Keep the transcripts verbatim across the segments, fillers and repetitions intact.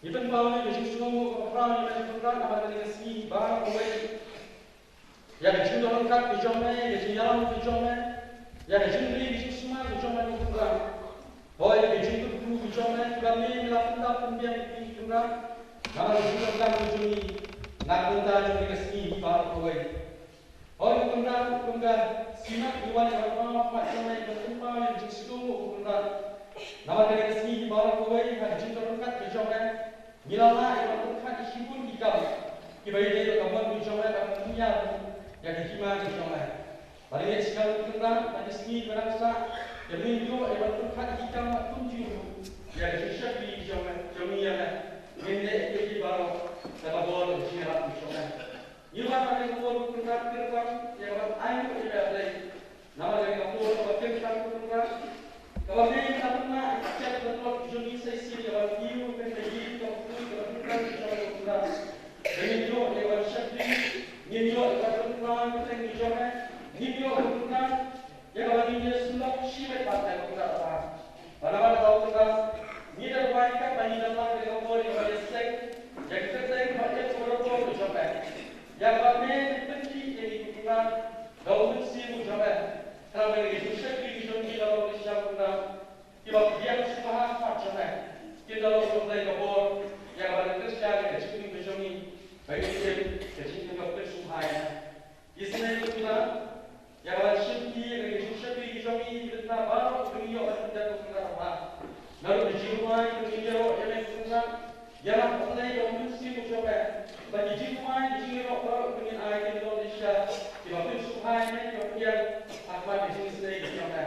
Ngi pynpaw ïa ka jingsngewnguh kaba khraw ïa me ko Kynrad namar kane ka sngi baroh kawei. Ïa ka jingdon ryngkat ka jong me, ïa ka jingïalam ka jong me, ïa ka jingri ka jingsumar ka jong me ko Kynrad. Hooid, ïa ka jingkyrkhu ka jong me, kiba me me la pyndap pynbiang ïa ngi ko Kynrad. Namar ka jingdonkam ka jong ngi na ka bynta jong kane ka sngi baroh kawei. Hooid ko Kynrad, kum ka sngewbha ngi wan ïa ka khmat jong me, ka pynpaw ïa ka jingsngewnguh ko Kynrad. Namar kane ka sngi baroh kawei, ha ka jingdon ryngkat ka jong me, ngi la lah ïa ka pyrkhat ïa shibun ki kam kiba ïadei bad ka mon ka jong me, bad ka pynïar ïa ka hima ka jong me. Bad ngi ngeit skhem ko Kynrad, ha ka sngi ba nang sah, ïa me ngin ïoh ïa ka pyrkhat ïa ki kam bad kumjuh ruh ïa ka jingshakri ka jong me, jong ngi ïa me. Ngin leh ïa ki baroh da ka bor ka jingïarap ka jong me. Ngi wan ha kane ka por ko Kynrad kyrpang ïa ka ban ainguh ïa me Blei. Namar kane ka por kaba kyrpang ko Kynrad, kaba me la pynlah ïa ka jingïarap ka jong ngi sa shisien, ïa ka ban kiew kane ka ïing kaba khuid kaba kyrpang ka jong me ko Kynrad. Ba ngin ïoh ïa ka ban shakri, ngin ïoh ïa ka ban pynpaw ïa ka kyrteng ka jong me, ngin ïoh ko Kynrad ïa kaba ngin ïasyllok shi bynta ko Kynrad. Bad namar kata ko Kynrad, ngi da duwai katba ngi dang lang ïa ka por ïa ka ban ïaseng ïa ka kyrteng kaba ïeit kaba kyrpang ka jong me. Ïa kaba me pynkhih ïa ngi ko Kynrad da u Mynsiem ka jong me. Khnang ba ïa ka jingshakri ka jong ngi la long lishai ko Kynrad, kiba pdiang sngewbha ha khmat jong me, kin da long ka Blei ka bor ïa kaba nang kyrshan ïa ka jingim ka jong ngi, ba ngin im ka jingim kaba pynsngewbha ïa me. Isynei ko Kynrad, ïa ka ban shim ïa ka jingshakri ka jong ngi, ki bynta baroh ba ngin ïoh ban pyndep ko Kynrad ba. Naduh ka jingrwai ba ngin ïaroh ïa me ko Kynrad, ïarap ban leh ïa ka Mynsiem ka jong me. Ba ki jingrwai ki jingïaroh baroh ba ngin ai kin long lishai kiba pynsngewbha ïa me, kiba pdiang ha khmat ka jingisynei ka jong me.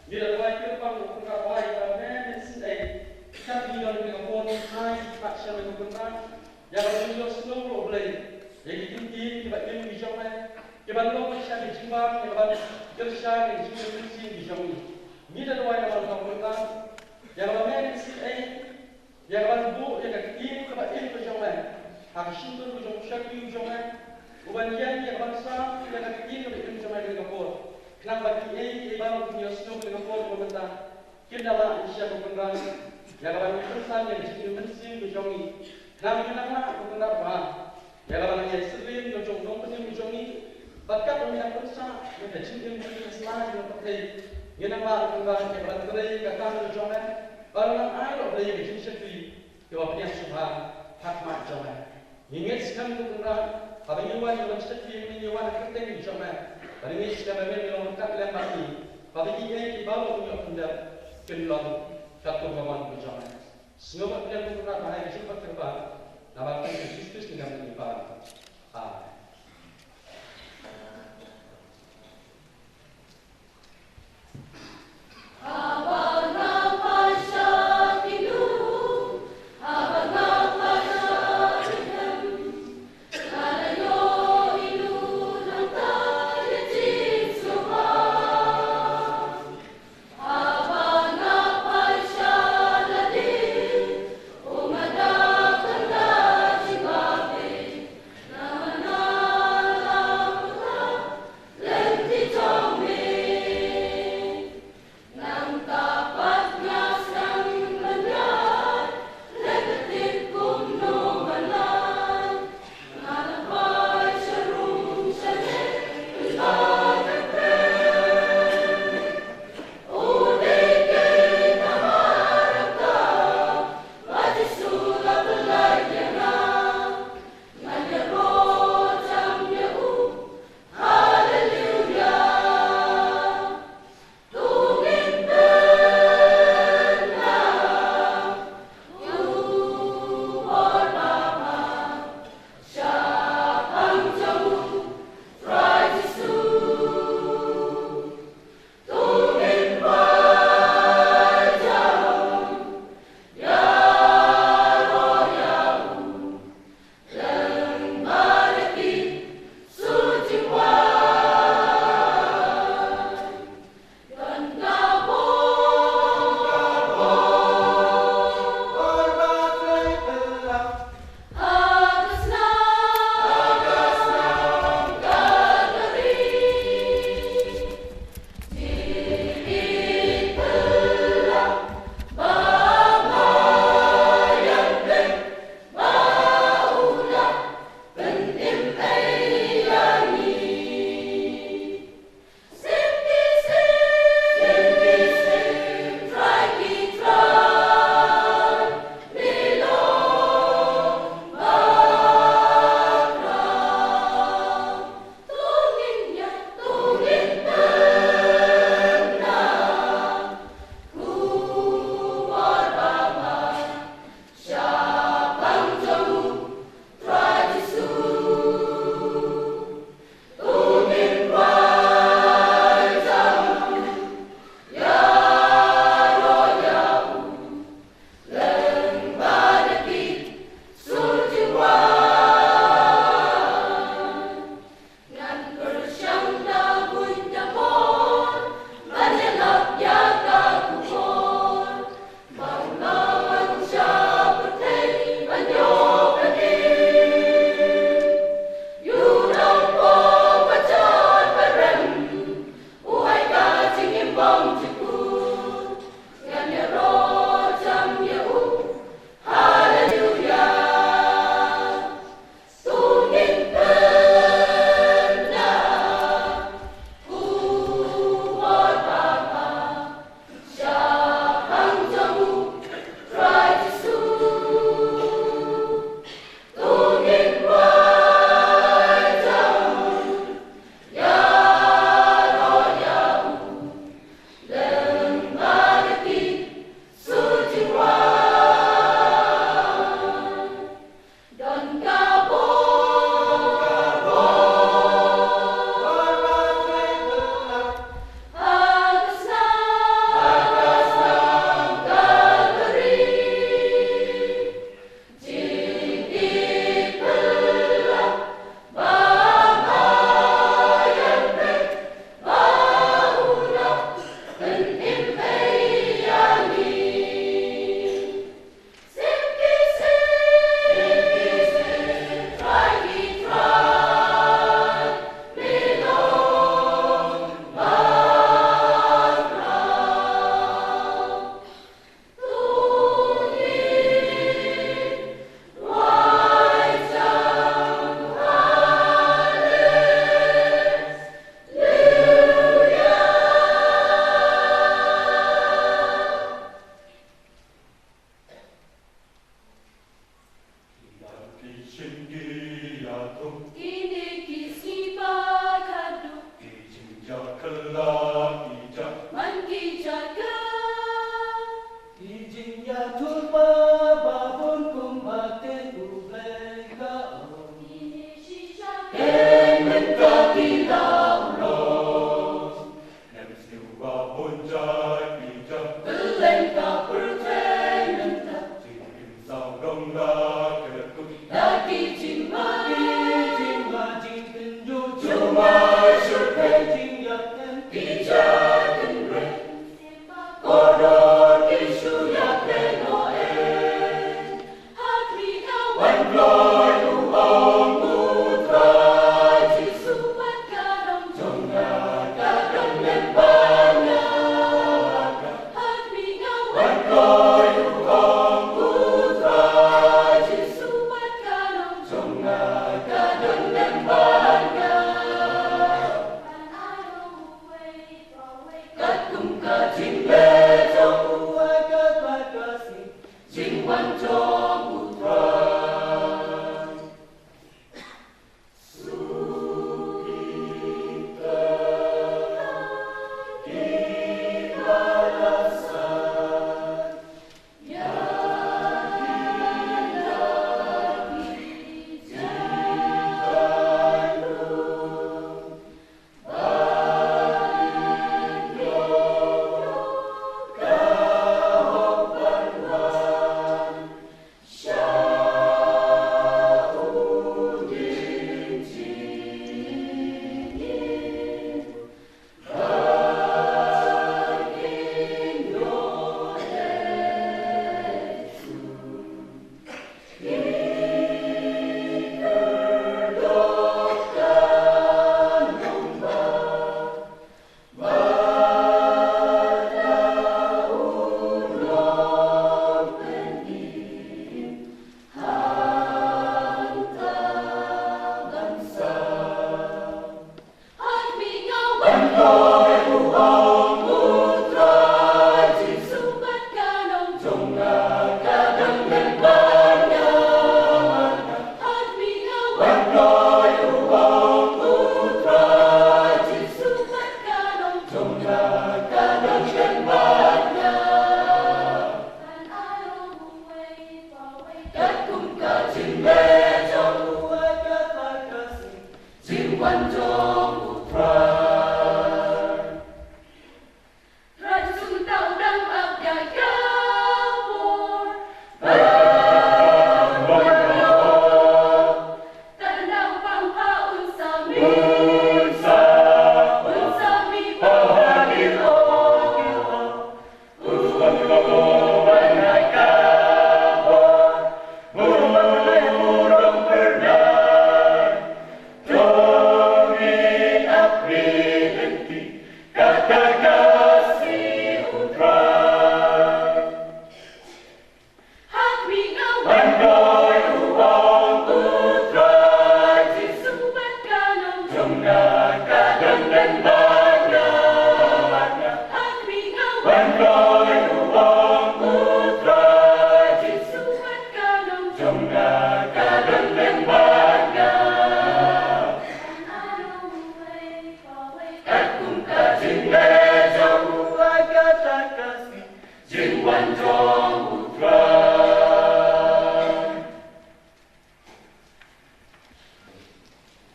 Ngi da duwai kyrpang ko Kynrad ba ïa ka me me isynei. Kat ngi don ha kane ka por ngi ai ki khmat sha me ko Kynrad. Ïa kaba ngin ïohsngew ruh Blei ïa ki ktien kiba im ki jong me, kiban long lishai ki jingbam, ïa kaban kyrshan ïa ki jingim mynsiem ki jong ngi. Ngi da duwai namar kata ko Kynrad, ïa kaba me me isynei, ïa kaban buh ïa ka ktien kaba im ka jong me ha ka shyntur ka jong u shakri u jong me, uban ïeng ïa kaban sam ïa ka ktien kaba im jong me ha kane ka por. Khnang ba kiei kiei baroh ba ngi ïohsngew ha kane ka por kaba mynta, kin da lah lishai ko Kynrad ïa kaban pynkynsan ïa ka jingim mynsiem ka jong ngi. Khnang ba ngin nang lah ko Kynrad ba ïa kaban ïa syriem ïa u nongpynim u jong ngi. Bad katba ngin nang pynsah ïa ka jingim jong ngi ha sla jong ka pyrthei, ngin nang lah ko Kynrad ïa kaban trei ka kam ka jong me, bad nang ai ruh Blei ïa ka jingshakri kiba pdiang sngewbha ha khmat jong me. Ngi ngeit skhem ko Kynrad, haba ngi wan ïa ka ban shakri ngi wan ha ka kyrteng ka jong me. Bad ngi ngeit skhem ba me me long ryngkat lem bad ngi, ba kiei kiei baroh ba ngi ïoh pyndep kin long katkum ka mon ka jong me. Sngewbha pdiang ko Kynrad ba ha ïa ka jingpynkyrpad, namar ka kyrteng Jisu Khrist ngi dang ngi pan. Amen.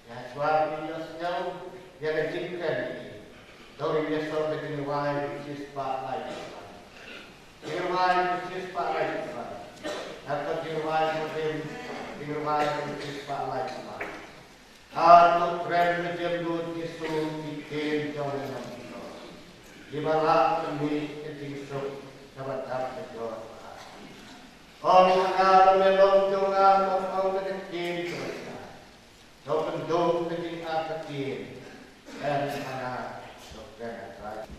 Ïa shuwa ba ngin ïohsngew ïa ka jingkren, to ngin ïasnoh da ka jingrwai ka shispah laiphew san. Ka jingrwai ka shispah laiphew san. Ka jingrwai ka rim, ka jingrwai ka shispah laiphew san. Hato kren ka jingduk ki sung ki ktien jong ngi nongkyndong, kiba lah ban mih ka jingsuk kaba dap ka jong. Ong ha nga ba me long jong nga, ong ong ka ktien jong nga. To kyndong ka jingartatien. Em ha nga to kren ha Khrist.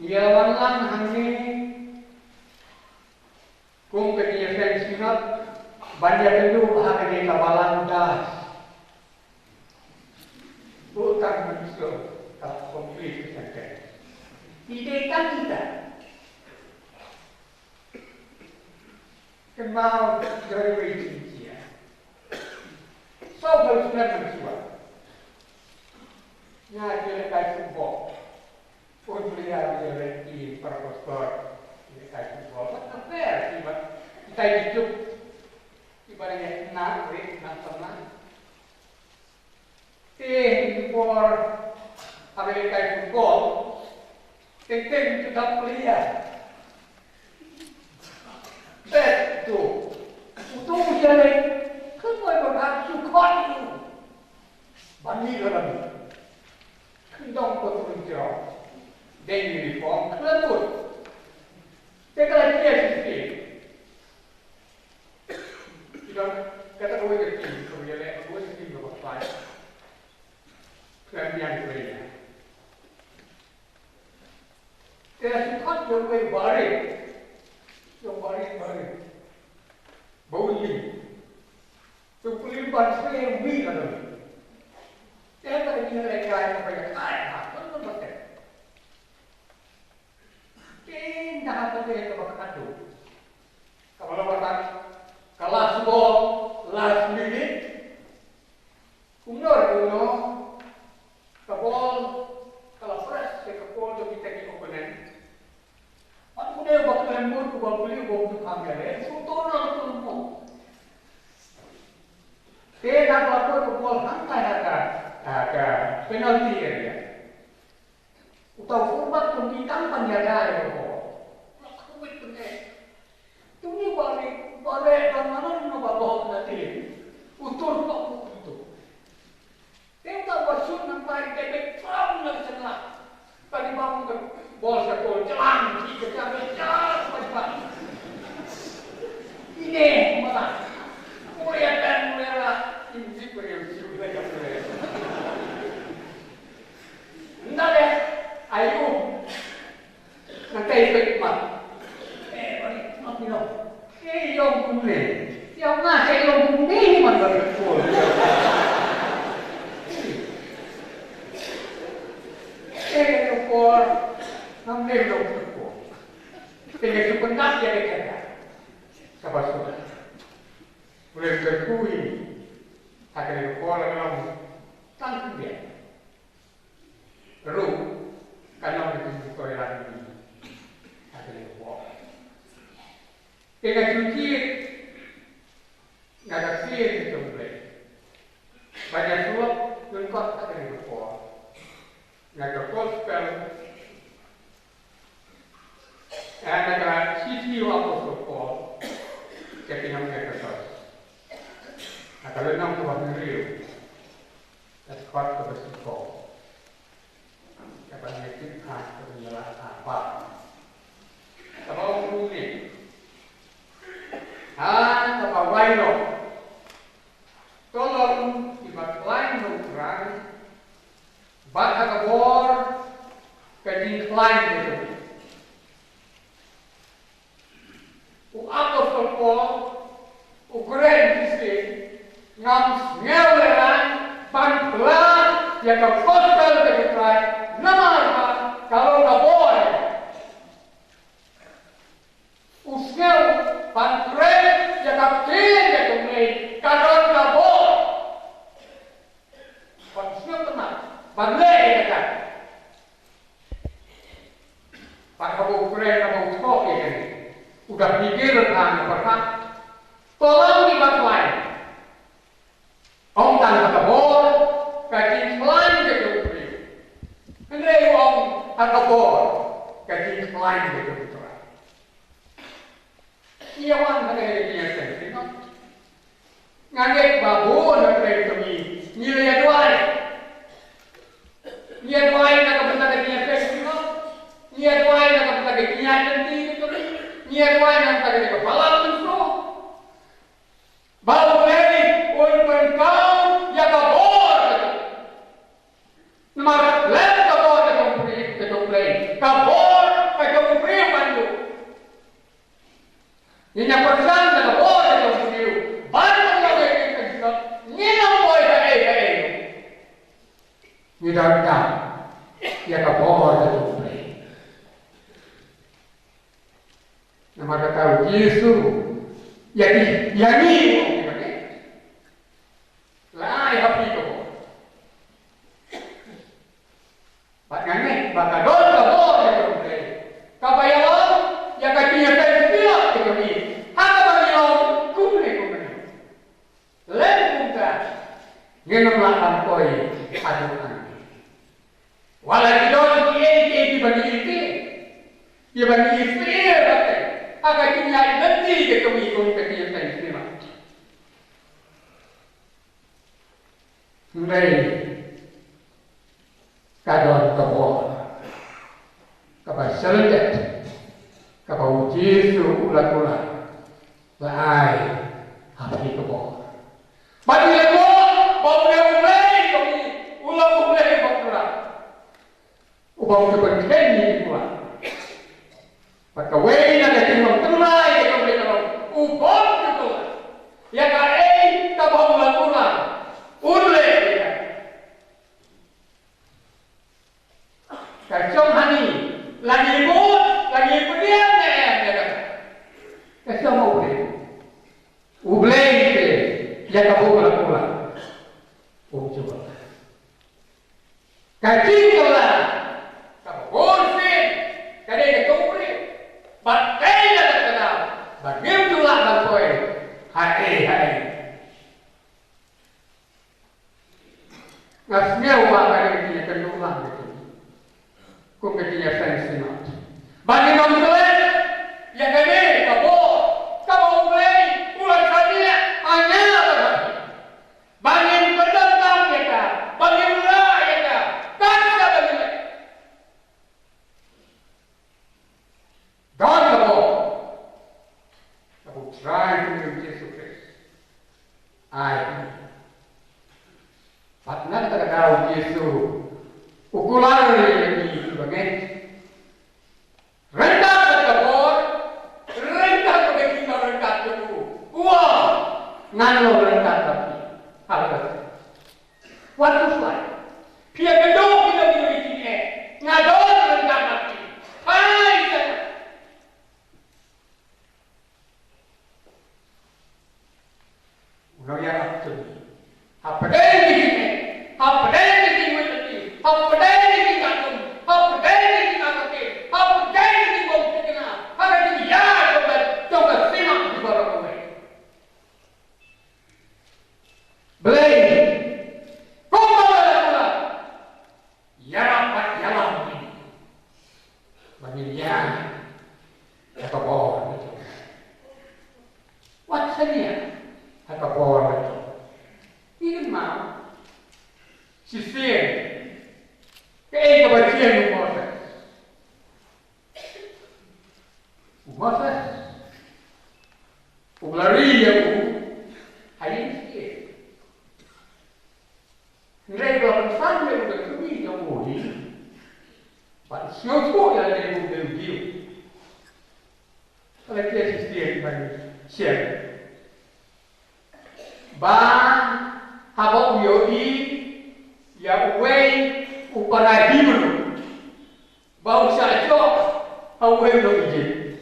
Ïa wan lang hangne kum ka jingïaseng synod ban ïakynduh ha kane ka balang das. Bun tang mynstep ka complete ka sentence. Ïa dei tang ita. Kynmaw da iwei i jingïaseng. Saw phew snem mynshuwa, nga ju lehkai football. Un player u ju leh team para pastor. Lehkai football. Wat na fair kiba, kitai ki juk kiba leh na wei na sana. Te ki por haba lehkai football, te te ki dap player. Best tu. Utu u jale. Khlem oi ba ka su khot u. Ban ni ka lam. Khlem dong ko tu jong. Dei uniform khlem ut. Te ka la jia shisien. Ba u li. Te u pule ban sngewbha ïa u. Te ba ki lehkai ba ïa kai ha, ban ban ba te. Te na ha ka te kaba khadduh. Kaba la batai ka last ball, last minute. Kumno re kumno, ka ball ka la press sha ka goal jong kita ki opponent. Bad une uba khlem mut, uba plie, uba mut, u kham ïaleh, u shu tur noh, u tur noh. Te na ka la poi ka ball hangtai ha ka, ha ka penalty area. Uta u fullback jong ki tang ban ïada ïa ka ball. La khuid pyneh. Te une uba leh, uba leh ban manan uba ball na te. U tur noh u tur. Te uta uba shoot nangta i dei ban pam na ka jaka. Tang i bam ka ball sha goal, jlang ki ka jaka, jlang ka jaka. Ine mala. Ule ben ule la. Im sik ule, im sik ule, im sik ule. Nda de, ayu. Nda de pek mat. Eh, bari, mat ni lo. Eh, yong kumne. Yong nga, eh, yong kumne, man bari pol. Eh, yong pol. Ngam ne yong pol. Te nga shu pyndap ïa ka jaka. Kaba suk. Ule kyrkhu ïa ngi. Ha kane ka por la ka long tang khyndiat. Ruh ka nong ka jingpynkoilang ïa ngi ha kane ka por. Te nga shu jied na ka ktien jong U Blei ba nga shu lok lyngkot ha kane ka por. Na ka gospel, eh, na ka shithi u apostol Paul sha ki nong Ephesos. Na ka lynnong kaba hynriew, ka dkhot kaba shiphew, kaba ngi tip ha, kaba ngi la ha ba. Kaba ong kumne. Ha kaba wai noh, to long kiba khlaiñ ha U Trai, bad ha ka bor ka jingkhlaiñ jong u. U apostol Paul u kren shisien, ngam sngew lehraiñ ban phla ïa ka gospel ka jong U Trai, namar ba ka long ka bor. U sngew ban kren ïa ka ktien ka jong U Blei ka don ka bor. Ban sngew tynat ban leh ïa kata. Bad haba u kren, haba u thoh ïa kane, u da pyrkhat, u da pyrkhat. To long kiba khlaiñ. Ong tang ha ka bor ka jingkhlaiñ ka jong u briew. Hynrei ong ha ka bor ka jingkhlaiñ ka jong u Trai. Ïa wan ha kane ka jingïaseng synod. Nga ngeit ba bun na pdeng jong ngi ngi la ïaduwai. Ngi ïaduwai na ka bynta ka jingïaseng synod. Ngi ïaduwai na ka bynta ka jingïaid lynti ka jong ngi. Ngi ïaduwai na ka bynta ka balang mynsiem. Ba U Blei un pynpaw ïa ka bor. Namar lem ka bor ka jong u Blei, ka jong u Blei, ka bor ka jong u briew ban ïoh. Ngin ïa pyrshang da ka bor ka jong u briew ban ïoh ïa ka jingïaseng synod. Ngin ym poi ha ei ha ei. Ngi dang dang ïa ka bor ka jong u Blei. Namar kata u Jisu ïa ki, ïa ngi u ong, la ai ha phi ka bor. Bad nga ngeit ba ka don ka bor ka jong u Blei kaba ïalam ïa ka jingïaseng synod ka jong ngi ha kaba ngi long kumne kumne. Lem kumta ngin ym lah ban poi haduh hangne. Wat la ki don kiei kiei kiba ngi ïeit, kiba ngi ïeit, ha ka jingïaid lynti ka jong ngi kum ka jingïaseng synod. Hynrei ka don ka bor kaba shlyndet kaba u Jisu u la kular, la ai ha phi ka bor. Bad ngi la ïoh ba une U Blei jong ngi u long U Blei uba kyrpang, uba u ju pynkheiñ ïa ngi ki kular. Bad kawei na ka jinglong tynrai ka jong u Blei ka long U Blei te ïa ka bor la kular. Um jubab. Ka jingkular kaba bun sien ka dei ka jong u briew. Bad kaei la ka daw ba ngim ju lah ban poi ha ei ha ei. Nga sngew ba ka dei ka jingïakynduh lang ka jong ngi kum ka jingïaseng synod ba ngin ym klet ïa kane ka bor kaba U Blei u la shaniah ha nga bad ha phi. Ba ngin pyndonkam ïa ka, ba ngin rah ïa ka, kat shaba ngin leh. Don ka bor kaba U Trai jong ngi U Jisu Khrist ai. Bad na kata ka daw U Jisu u kular ïa ngi kiba ngeit. Ryngkat bad ka bor, ryngkat bad ka jingdon ryngkat jong u. U ong, ngan long ryngkat bad phi. Haleluya. Wat khuslai. Phi ïakynduh ïa kino kino ki jingeh, nga don ryngkat bad phi. Phai sha nga. U nongïarap jong ngi, hapdeng ki jingeh, hapdeng ki jingmih lynti, hapdeng ki jingkhatduh, hapdeng ki jingakhakhei, hapdeng ki jingbymthikna ha ka jingïaid jong ka, jong ka synod jong baroh kawei. Blei, kumba la kular, ïarap bad ïalam ïa ngi ba ngin ïaid ha ka bor ka jong u. Wat shaniah ha ka bor ka jong u. Ngi kynmaw shisien kaei kaba ïeng u Moses. U Moses u la ri ïa u ha ïing syieng. Hynrei ba la pynsan ïa u da ka kmie jong u hi, ba u sngewthuh ïa lade u dei u Jiw. Ka la kiew shisien ban shem ba haba u ïohi ïa uwei u para Hebru ba u shah shoh ha uwei u nong Ijipt.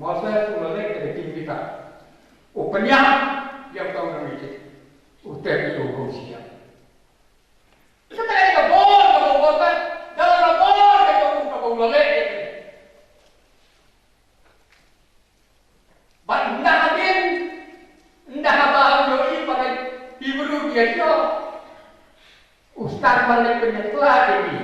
Moses u la leit da ka jingbitar, u pynïap ïa uta u nong Ijipt, u tep ïa u kum u shiap. Kata ka dei ka bor kaba u Moses, da la ka bor ka jong u kaba u la leh ïa kane. Bad ynda hadien, ynda haba u ïohi ba ki Hebru ki ïashoh, u start ban leit pynïakhlad ïa ki.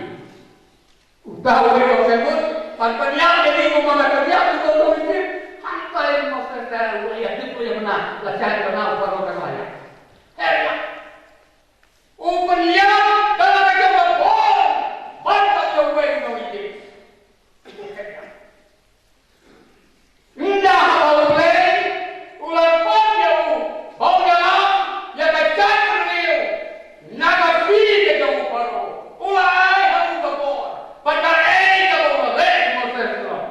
Uta u ïoh sngewthuh ban pynïap ïa ki, kumba la pynïap ïa ki nong Ijipt. Hangta u Moses u la ïatip, u la ïa bna, la shah bna u Pharaoh da ka la ïap. Heh ïa. U pynïap da la ka jong ka bor ban ka jong uwei u nong Ijipt. Ynda haba U Blei u la pynïap ïa u ba u ïalam ïa ka jaitbynriew na ka sngi ka jong u Pharaoh, u la ai ha u ka bor bad kaei kaba u la leh, Moses, u long.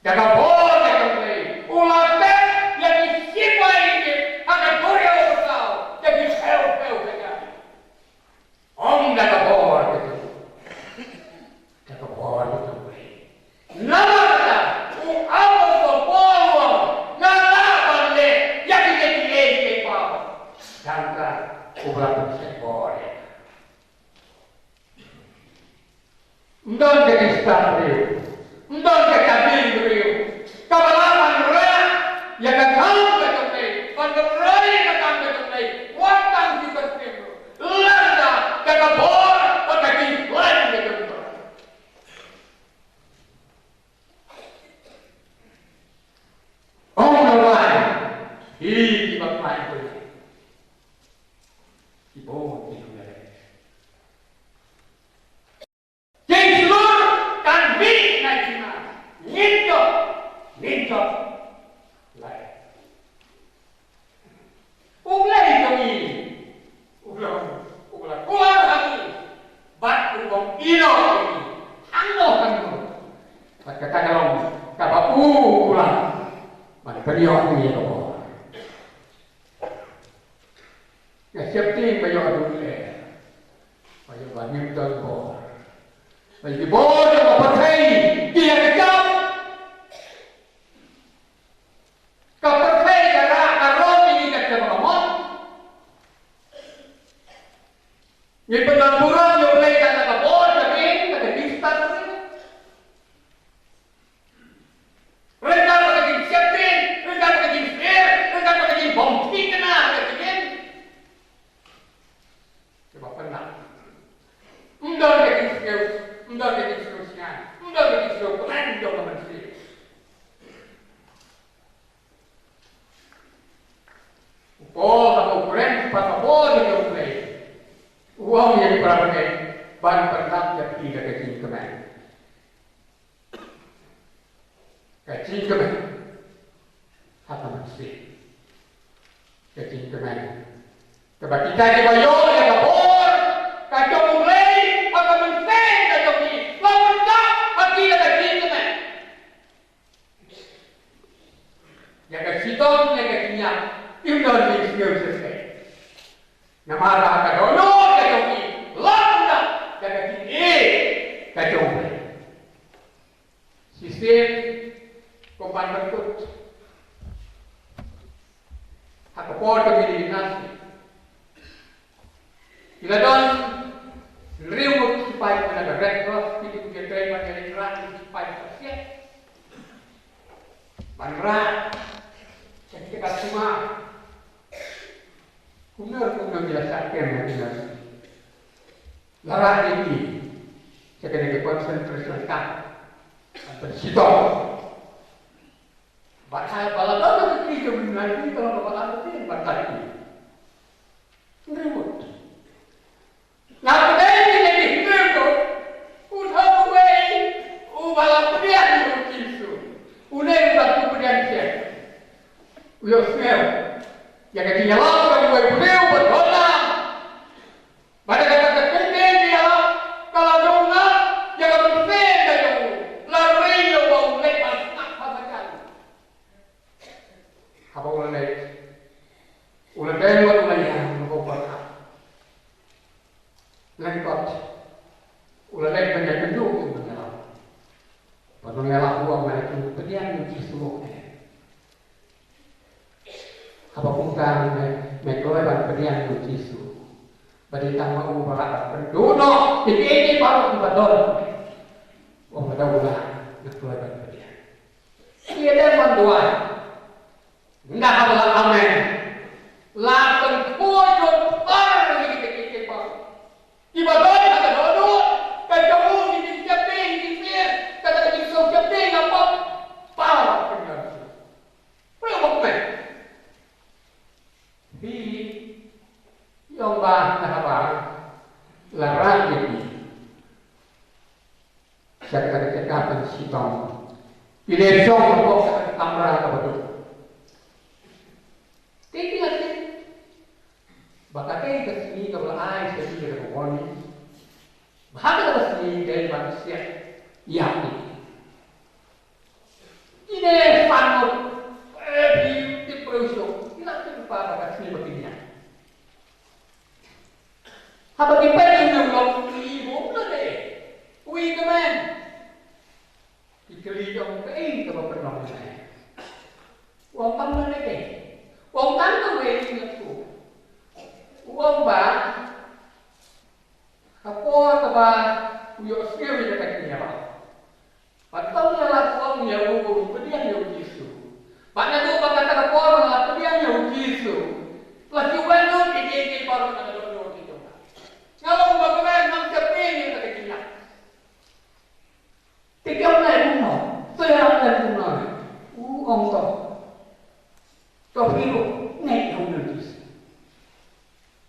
Da ka bor ka jong U Blei u la tep ïa ki shipai Ijipt ha ka duriaw basaw da ki phew phew hajar. Ong da ka bor ka jong U, da ka bor ka jong U Blei. Namar kata u apostol Paul u ong, nga lah ban leh ïa kiei kiei kiei baroh tang ïa uba la pynshet bor ïa nga. Ym don ka jingstad briew, ym don ka jabieng briew kaba lah ban rah ïa ka kam ka jong U Blei, ban pynroi ïa ka kam ka jong U Blei wat tang shi kyntien ruh, lada da ka bor bad ka jingkhlaiñ ka jong U Trai. Ong na wai, hi kiba khlaiñ U Blei, ki bun ki nongïaleh. Jingshlur kan mih na jingma. Ngin jop, ngin jop. Lai. U Blei jong ngi u long uba la kular ha ngi bad u bym ïehnoh ïa ngi hangno hangno. Bad kata ka long kaba u kular ban pynïoh ïa ngi ïa ka bor. Nga sheptieng ba ïoh dum eh. Ba ïoh ba ngim don bor. Ba ïoh bor ïoh ba pyrthei ki ïa ka jam. Kaba kita kiba ïoh ïa ka bor ka jong U Blei ha ka mynsiem ka jong ki, la pyndap ha ki da ka jingkmen. Ïa ka shitom ïa ka jingïap kim don jingsngew shisha. Namar ba ka dohnud ka jong ki la pyndap ïa ka jingïeit ka jong U Blei. Shisien kum ban pynkut ha ka por ka mini gimnasi. Ki la don hynriew ngut ki sipai na ka Red Cross, ki dei ki trei ban ïaleit rah ïa ki sipai ba siat. Ban rah sha ki jaka sumar. Kumno kumno ki la shah kem ha ki nurse. La rah ïa ki sha kane ka concentration camp. Ban pynshitom. Bad ha ba la don ka kti ka myn nai ki, ka la ba la don ka kti ba tat ki. Hynriew ngut. Nga pyndonkam ïa ki hynriew ngut. Uta uwei uba la pdiang ïa u Jisu. Une uba la pdiang ïa u Jisu. U ïohsngew ïa ka jingïalap ka uwei u briew ba donkam. Bad da kata ka kyntien ïa ka la jong nga ïa ka mynsiem ka jong u, la ri ïa u ba u leit ban sngap ha ka jaka. Haba u la leit, u la dei wat u la ïam, u la bok bak. Lyngkot u la leit ban ïakynduh ïa u nongïalap. Bad u nongïalap u ong, pdiang ïa u Jisu. Haba kumta me, me kloi ban pdiang ïa u Jisu. Ba dei tang ma u ba lah ban pynduh noh ïa kiei kiei baroh kiba don. Ong ba dei u lah, me kloi ban pdiang. Ïa dei ban duwai. Ynda haba la amen, la pynkhuid jingpar ïa kiei kiei baroh kiba don ha ka dohnud ka jong u, ki jingsheptieng, ki jingsheptieng, kata ka jingsngewsheptieng, ka pop, baroh pyndonkam. Pyndonkam. Phi ïoh ba na haba la rah ïa ki sha kata ka jaka pynshitom, ki la shong hapoh kata ka kamra kaba duk. Te ki la tip ba kata ka sngi kaba la ai sha ki kata ka warning, ba ha kata ka sngi dei ban siat ïa ki. Kine san ngut, eh, ki tip briew shuh, ki la tip ba ka sngi ba kin ïap. Haba ki peit ïa une u lok, ki ïohi ba um lei ei. Uei ka mem? Ki kylli, ong, kaei kaba pynlong ïa me? U ong, kam lei ei. U ong, tang kawei nga shu. U ong ba ha por kaba u ïohsngew ïa kata ka jingïalap, bad u nongïalap u ong ïa u ba un pdiang ïa u Jisu. Bad naduh ba kata ka por ba nga la pdiang ïa u Jisu, la shu wan lut ïa kiei kiei baroh na ka dohnud ka jong nga. Nga long uba kmen, ngam sheptieng ïa kata ka jingïap. Te ki ong, nai kumno? To ïarap nai kumno? U ong, to, to phi ruh ngeit ïa u Jisu.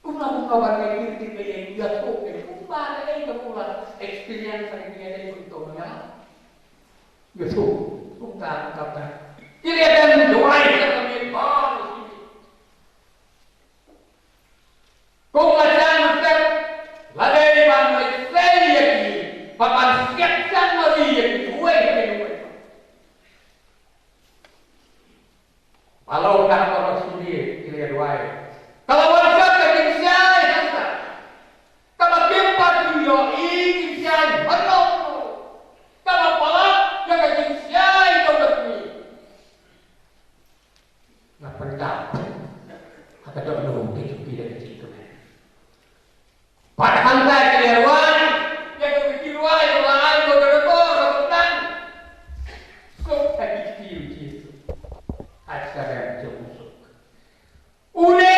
Kumno kumno ban ngeit, ki tip ba ïathuh, kumba kaei kaba u la experience ha kine ki bun taïew. Ïathuh kumta kumta. Ki la ïadon duwai ha ka miet baroh shi miet. Kum ka jingmut, lada ban leit sei ïa ki, bad ban siat jingmut ïa ki, uwei pa uwei. Balei ka baroh shi miet ki la duwai? Ka la wan sha ka jingshai hangta. Kaba kim pat ïohi jingshai hangno. Kaba palat ïa ka jingshai jong ka sngi. La pyndap ha ka dohnud ka jong ki da ka jingkmen. Bad hangta ki la rwai ïa ka, ki rwai la ai moderator ka pyndap. Suk ha ki kti u Jisu. Ha ka rem jong u suk. Une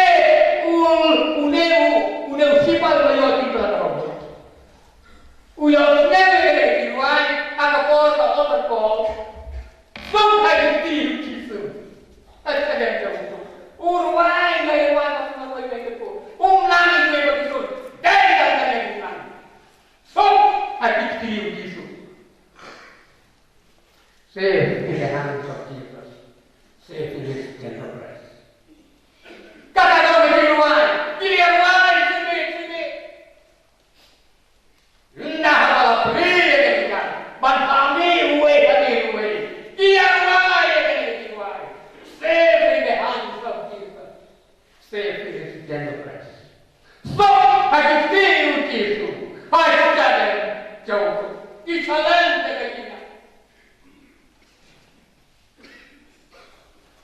Gender Christ. Suk ha ki kti u Jisu. Ha ki jingim jong u. Ki challenge jong ka jingim.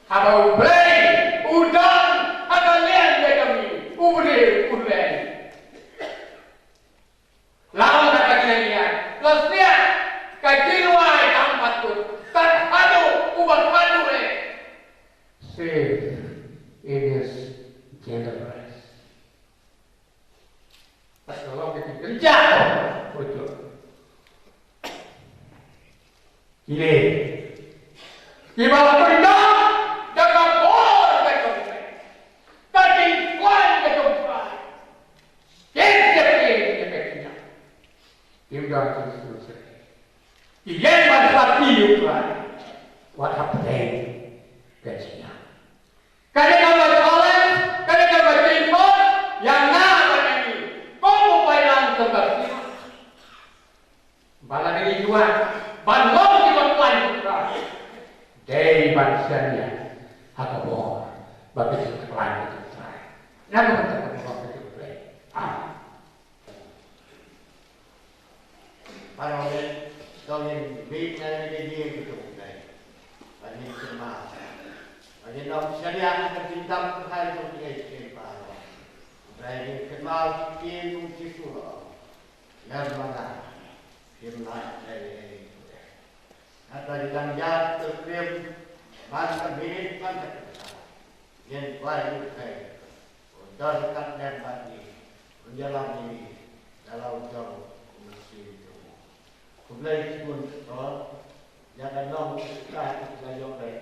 Haba U Blei u don ha ka liang jong ngi, U Blei u don. Lang kata kine ïa, la sniah ka jingduwai tang patut, tat haduh uba haduh eh. Save in his gender Christ. Tat ka long ka jingkynjah. Kine kiba la pyndonkam da ka bor ka jong U Blei, ka jingkhlaiñ ka jong U Trai. Kin ïa phi ïa ka jingkynjah. Kim don ki sngewsih. Ki ïeng ban sa phi ïa U Trai. Wat hapdeng ka jingkynjah. Kane ka ba challenge, kane ka ba jingkhot ïa nga bad ïa ngi. Kum u paidlang jong ka sniang. Ba la dei ïa ban long kiba khlaiñ U Trai. Dei ban shaniah ha ka bor bad ka jingkhlaiñ U Trai. Ïa ka bynta ka bor ka jong U Blei. Amen. Baroh ngin, to ngin mih na ka ïing ka jong U Blei. Ba ngin kynmaw, ba ngin ym shaniah ha ka jingdap kyrhai jong kiei kiei baroh. Hynrei ngin kynmaw ki ktien u Jisu ruh. Lem ma nga, phim lait ei ei ruh. Nangta ngi dang ïaid pilgrim man ka miet man ka kynta. Ngin duwai ïa U Blei un don ryngkat lem bad ngi, un ïalam ïa ngi da la u jong u Mynsiem jong u. Khublei shibun. Ïa ka nongsiewkha la ïoh beit.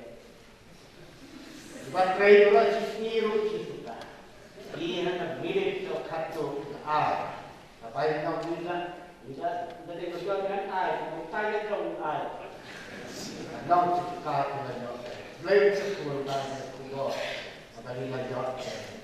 Ba trei ruh shi sngi ruh shi suka. Ki ha ka minit ka khatduh ka ar. Ka bai nong ni ka, ni ka, ka dei ka jong ka ai, ka tai ka jong ai. Ka nongsiewkha la ïoh beit. Blei shibun ba ka khubor. Ka bai la ïoh beit.